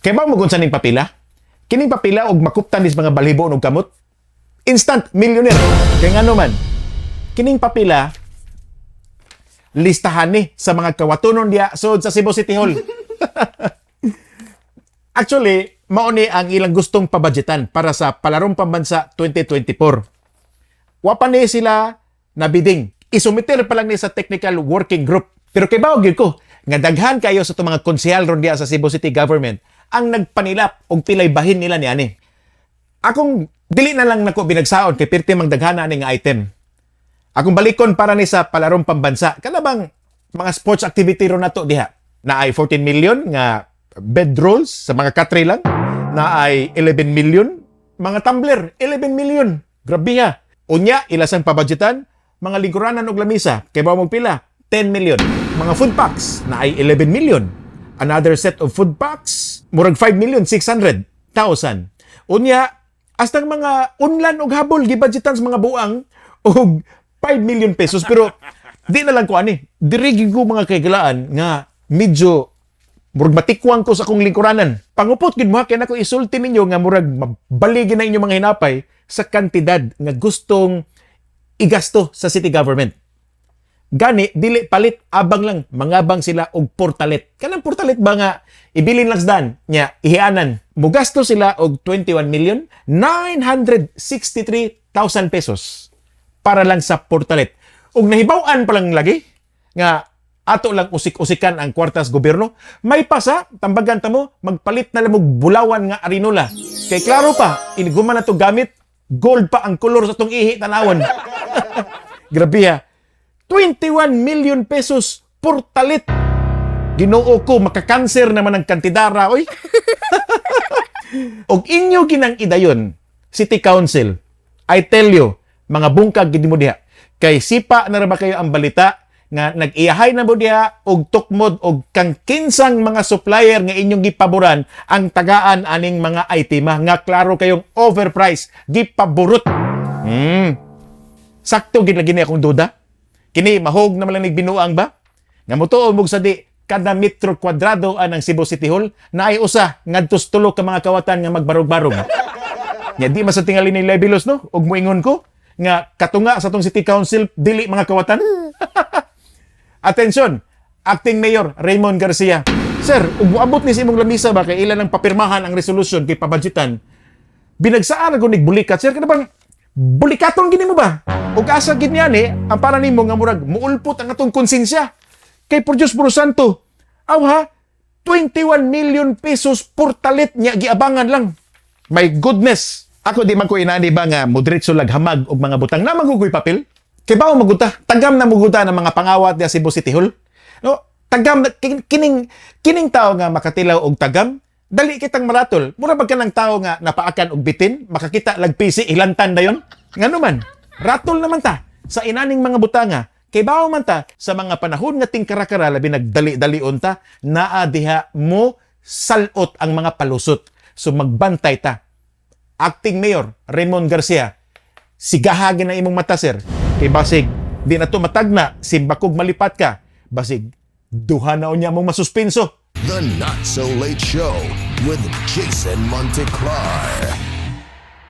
Kay ba mo ning papila? Kining papila og makuptan is mga balhibo og kamot. Instant millionaire. Kay ngano man, kining papila listahan ni sa mga kawatunon diya sud sa Cebu City Hall. Actually, mao ni ang ilang gustong pabudgetan para sa Palarong Pambansa 2024. Wa pa ni sila nabiding. Isumiter pa lang ni sa technical working group. Pero kay bawo gyud ko nga daghan kayo sa itong mga konsehal ron diya sa Cebu City Government ang nagpanilap og pilay bahin nila ni ani. Akong dili na lang nako binagsaon kay pirti mang daghana ani nga item. Akong balikon para ni sa Palarong Pambansa. Kana bang mga sports activity ron nato diha? Na ay 14 million nga bed rolls sa mga katre lang. Na ay 11 million mga tumbler, 11 million. Grabe ha. Unya ilasang pabudgetan mga lingkuranan og lamisa kay ba mo pila? 10 million. Mga food packs na ay 11 million. Another set of food packs murag 5 million 600,000. Unya hastang mga unlan og habol gibudgetan sa mga buang og 5 million pesos, pero di na lang ko ani. Diri gyud ko mga kahigalaan nga medyo murag matikwang ko sa akong lingkuranan. Pangupot gid mo ha, kay nako isulti ninyo nga murag mabaligi na inyong mga hinapay sa kantidad nga gustong igasto sa city government. Gani, dili palit, abang lang, mangabang sila og portalet. Kanang portalet ba nga, ibilin lang sa dan, nya, ihianan. Mugasto sila og 21 million 963,000 pesos para lang sa portalet. Ug nahibaw-an pa lang lagi nga ato lang usik-usikan ang kwartas gobyerno, may pasa, tambagan ta mo, magpalit na lang og bulawan nga arinola. Kay klaro pa, iniguman na to gamit, gold pa ang kolor sa tong ihi tanawon. Grabe ha. 21 million pesos portalet. Ginoo ko, makakanser naman ang kantidara, oy. Og inyo ginang idayon, City Council, I tell you, mga bungkag gid mo diha. Kay sipa na ra ba kayo ang balita nga nag-iyahay na mo diha og tukmod og kang kinsang mga supplier nga inyong gipaboran ang tagaan aning mga item nga klaro kayong overprice, gipaborot. Sakto gid lagi ni akong duda. Kini mahog naman lang nigbinuang ba? Nga motuo mog sa di kada metro kwadrado anang Cebu City Hall na ay usa ngadto sa tulo ka mga kawatan nga magbarog-barog. Nya di man sa tingali ni Levilos, no, ug moingon ko nga katunga sa tong City Council dili mga kawatan. Atensyon, Acting Mayor Raymond Garcia. Sir, ug moabot ni sa imong lamisa ba kay ilan ang papirmahan ang resolution kay pabudgetan. Binagsaan ako nig bulikat, sir, kana bang bulikaton gini mo ba? Ug asa gid niya ni ang para nimo nga murag muulpot ang atong konsensya. Kay por Dios puro santo. Aw ha, 21 million pesos portalet niya giabangan lang. My goodness. Ako di man ko inani ba nga modritso laghamag og mga butang na magugoy papel. Kay bawo maguta, tagam na muguta ng mga pangawat diya Cebu City Hall. No, tagam na kining kining tao nga makatilaw og tagam, dali kitang maratol. Mura ba kanang tao nga napaakan og bitin, makakita lagpisi ilantan dayon? Ngano man, ratol naman ta sa inaning mga butanga. Kay bawo man ta sa mga panahon nga tingkarakara labi nagdali-dalion ta, naa diha mo salot ang mga palusot. So magbantay ta. Acting Mayor Raymond Garcia, sigahagin na imong mata, sir. Kay basig, di na to matagna, simbakog malipat ka. Basig, duha na unya mong masuspinso. The Not So Late Show with Jason Monteclar.